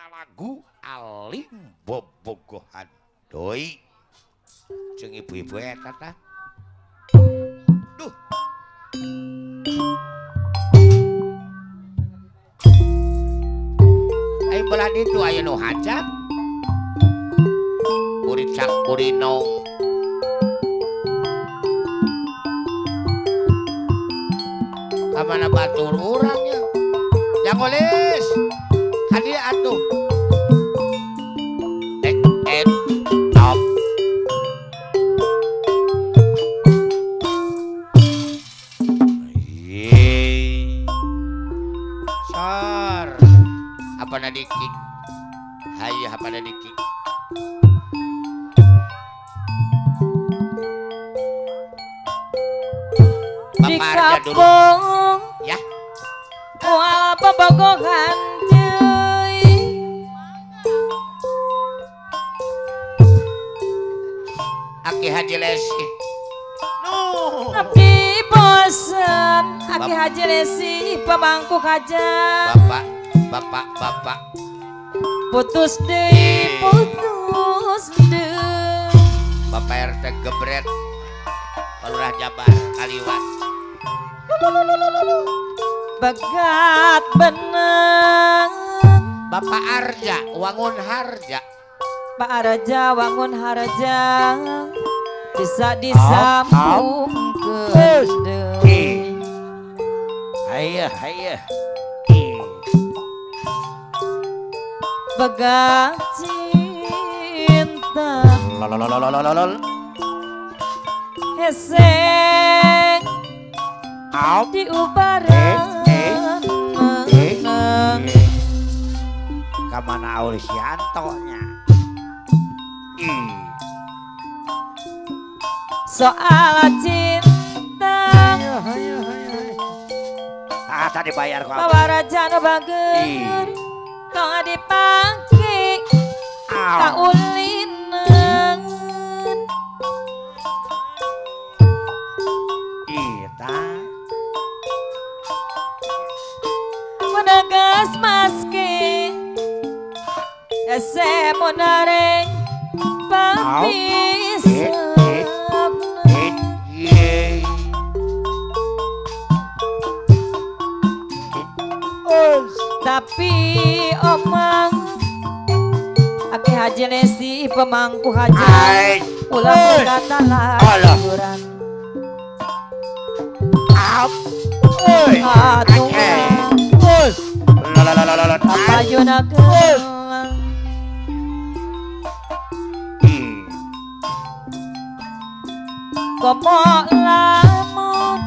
Lagu alim bobogohan doi jeung ibu-ibu eta tah. Duh. Ayo belah ditu aya nu hajat. Buricak burinong. Ka mana batur urang ya? Jang Olis. Hadiah atuh. Top. Sor. Apa nadiki? Hayu apa nadiki? Di kampung ya. Moal bobogohan deui. Aki Haji Lesi. No. Abdi bosen Aki Haji Lesi pamangku kaja. Bapak, bapak, bapak. Putus deui, putus deui. Bapak RT gebret. Palurah Jabar kaliwat. Begat benang. Bapak Arja Wangun Harja. Pak Arja Wangun Harja bisa disambung ke deui. Hayo hayo. Begat cinta. Heseng di ubaran menang. Kamana Aulis Yanto nya. Soal cinta. Ah, tadi bayar kok. Pawaraja nu bager tong dipake kaulinan. Kita menegas maske ese monareng papisapna. Tapi omang Aki Haji Lesi pemangku haji ulah kata lanjuran. Atuh apayuna gelang komo lamun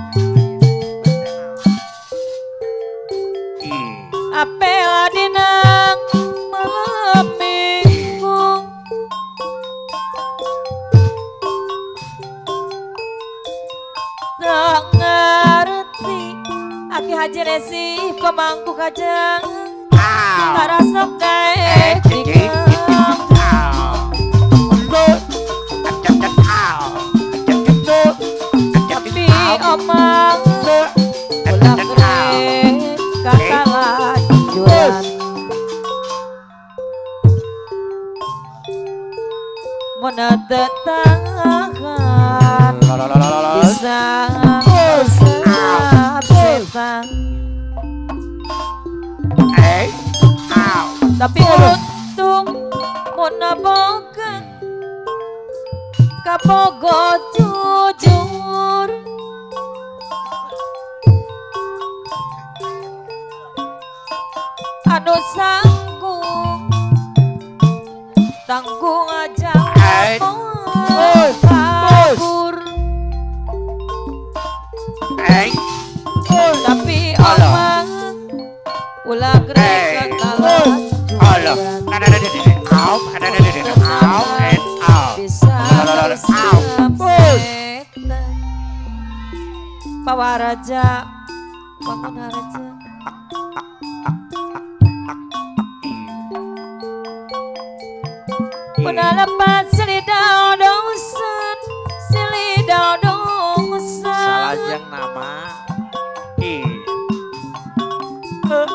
apel dinang malam minggu tak ngerti Aki Haji Lesi pemangku kajang tak rasok gae tapi omang ulah kering kata lanjuran mona tetahan bisa setan. Tapi untung mona boga kapogo jujur anu sanggung tanggung aja kabur. Tapi omang ulah gerek kalah bisa Pawaraja Wangunaraja Menalepat selidau dongsen selidau dongsen Salajeng nama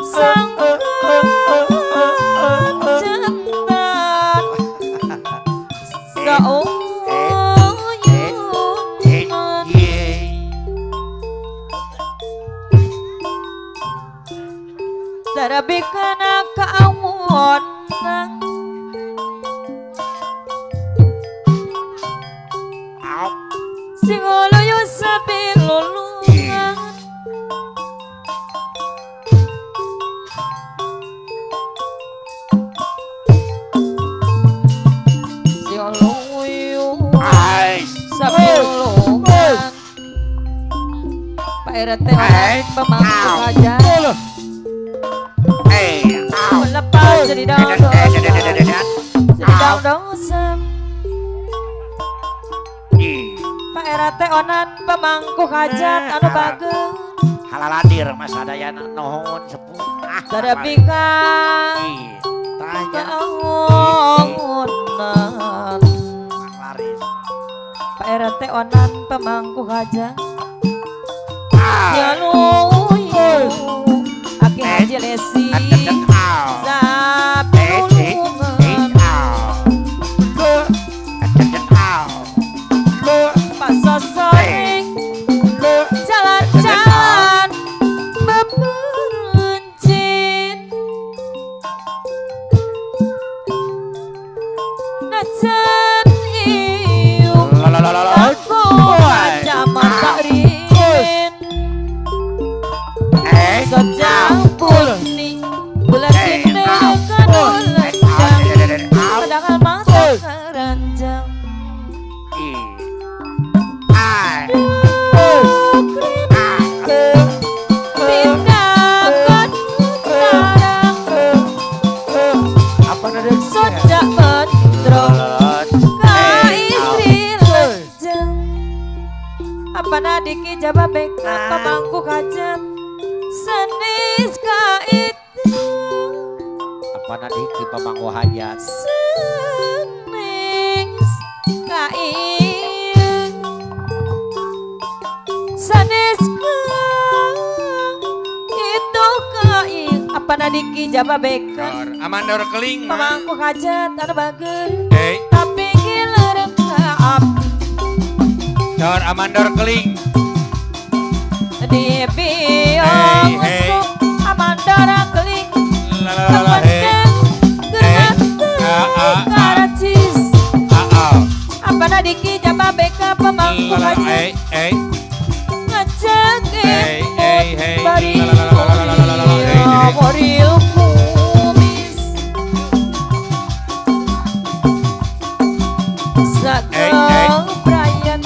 Sangkan bika kaawonan sing uluyu sabilulungan sing uluyu sabilulungan. Pak RT pemangku hajat lepas jadi daun. Pak RT onan pemangku hajat anu bageung halaladir Mas Sadayana nuhun sepuh tadabika kaonan. Pak RT onan pemangku hajat Yaluyu Aki Haji Lesi Sapulungan Pak Sosoring jalan-jalan beberencin najan ieu aku kacamata rin sejak purni bulan ini kanulenjang padahal mata keranjang tindakan tarang sejak mentrong ka istri lejeng apa nadiki jaba beka pemangku hajat senis ka itu apa nadiki pemangku hajat senis ka itu sanes ka itu ka apa nadiki jaba beka amandor keling pemangku hajat anu bager tapi giler ka abdi dor amandor keling di biong usku amandara keling kependeng geratu karacis apa nadiki jaba beka pemangku hajat ngajak imut bari boril kumis sagel Brian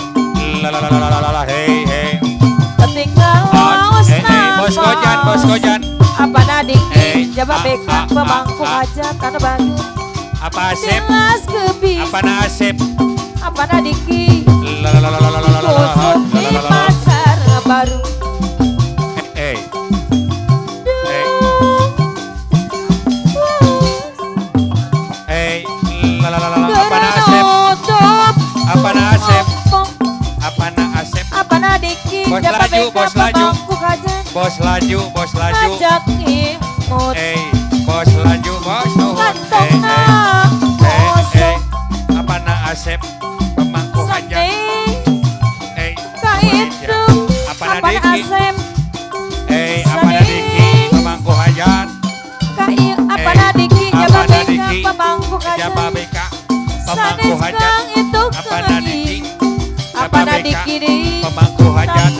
bos gojan, bos gojan. Apa nadiki jaba beka pemangku hajat anu bagus. Apa asep? Apa na asep? Apa nadiki? Kusuk di pasar baru. Apa na asep? Apa na asep? Apa na asep? Apa nadiki? Bos laju, bos laju. Bos laju, bos laju. Ngajak imut. Bos laju, bos nuhun. Kantongna kosong. Apa na asep? Pemangku hajat. Ka itu. Apa na diki? Apa na diki? Pemangku hajat. Ka apa na diki? Apa na diki? Pemangku hajat. Jaba beka. Pemangku hajat. Apa na diki? Apa na diki? Pemangku hajat.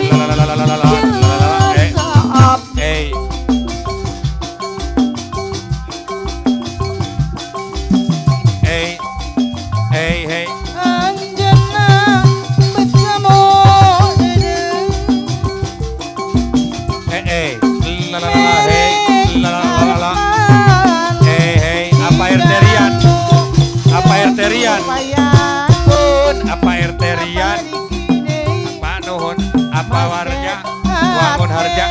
Anjana bertemu Apa erterian? Apa erterian? Pun apa erterian? Pak Nuhun, apa warja? Wangun harja.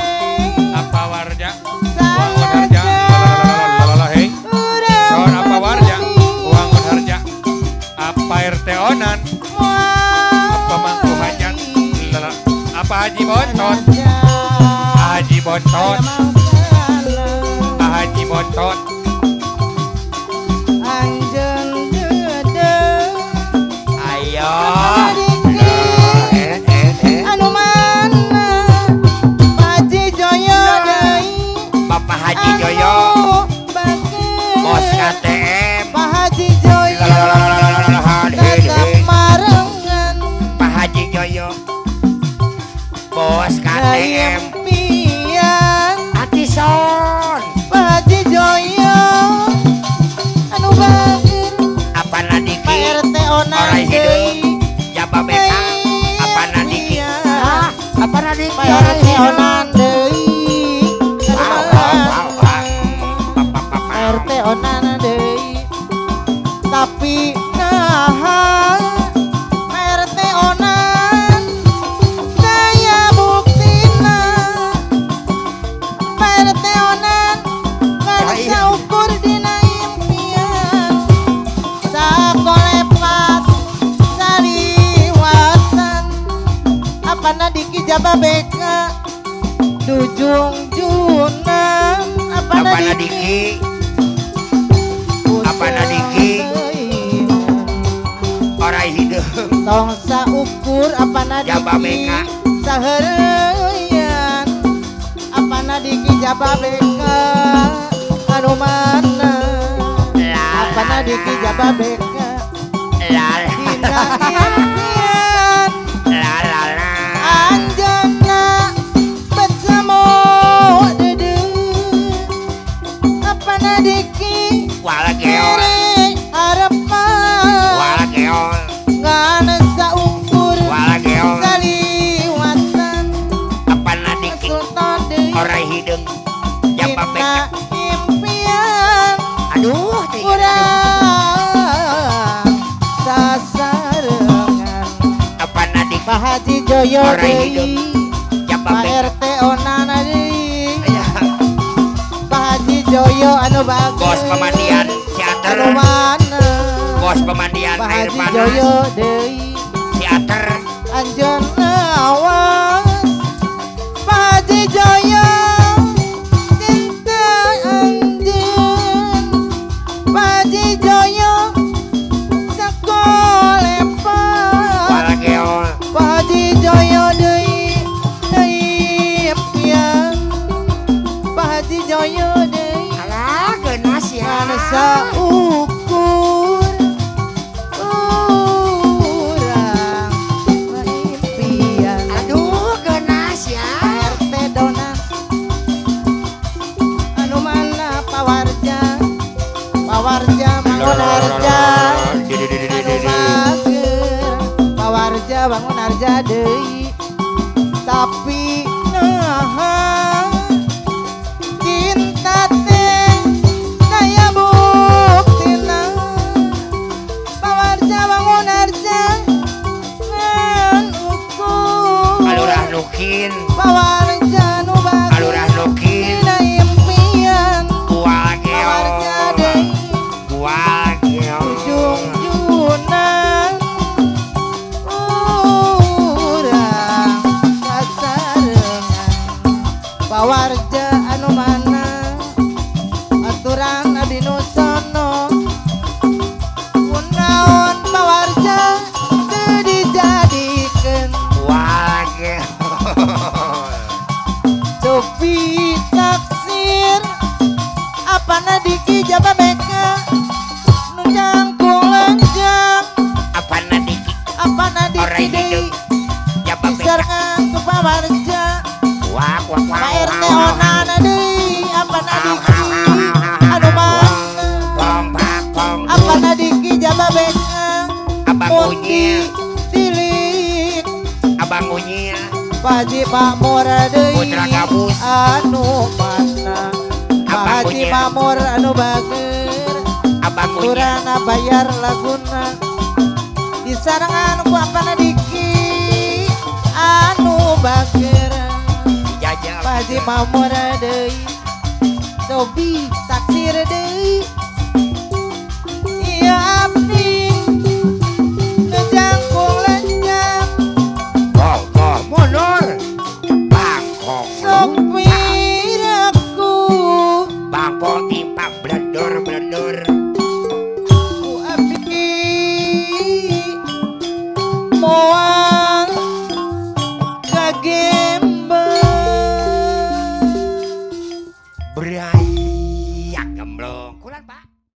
Apa warja? Wangun harja. Lalalala hei. Sor apa warja? Wangun harja. Apa RT onan? Apa mangku hajat? Apa Haji Bontot? Haji Bontot. Haji Bontot. Ayo. Anu mana Haji Joyo Bapak Haji Joyo. Onan deui tapi naha RT Onan daya buktina RT Onan ngan saukur dina impian sakolepat saliwatan apana diki jababeka dujung junan apana diki apana diki orai hideung tong saukur apana diki jababeka saheureuyan apana diki jababeka anu mana apana diki jababeka dina impian anjeunna betemu deudeuh apana diki walageol harapan walageol ngan saukur walageol saliwatan apana diki orai hideung jababeka impian aduh urang sasarengan apana diki Pak Haji Joyo deui Pak RT Onan deui Pak Haji Joyo anu bagus bos pemandian teater anu mana bos pemandian Pak air Haji panas Joyo deui teater anjeunna awas Pak Haji Joyo cinta anjeun Pak Haji Joyo sakolepat walageol Pak Haji Joyo deui deui impian Pak Haji Joyo deui alah geunas ya ngan saukur urang impian aduh geunas ya RT Donan anu mana Pawarja Pawarja bangun harja anu bager Pawarja bangun harja deui tapi naha cinta teh daya buktina Pawarja bangun harja ngan ukur Kalurah Nukin Pawarja nu bager Kalurah Nukin dina impian walageol Pawarja deui walageol ujung junan urang sasarengan Pawarja anu mana aturan abdi nu sono kunaon Pawarja teu dijadikeun walageol Sopi taksir apana diki jababeka nu jangkung lenjang apana diki apana orai diki deui hideung jababeka disarengan ku Pawarja wak wak wak Pak RT Onan deui apana diki anu mana pompak pong apana diki jababeka abang mun unyil ditilik abang unyil Pak Haji Makmur deui Putra Gabus anu mana Pak Abang Haji Unyil. Makmur anu bager abang unyil kurana bayar laguna disarengan ku apana diki anu bager dijajal Pak Haji Makmur deui Sobi taksir deui iya abdi nu jangkung lenjang gogoh mundur bangkong sopir aku bangkong timpa bledor bledor ku abdi moal kagembel berai.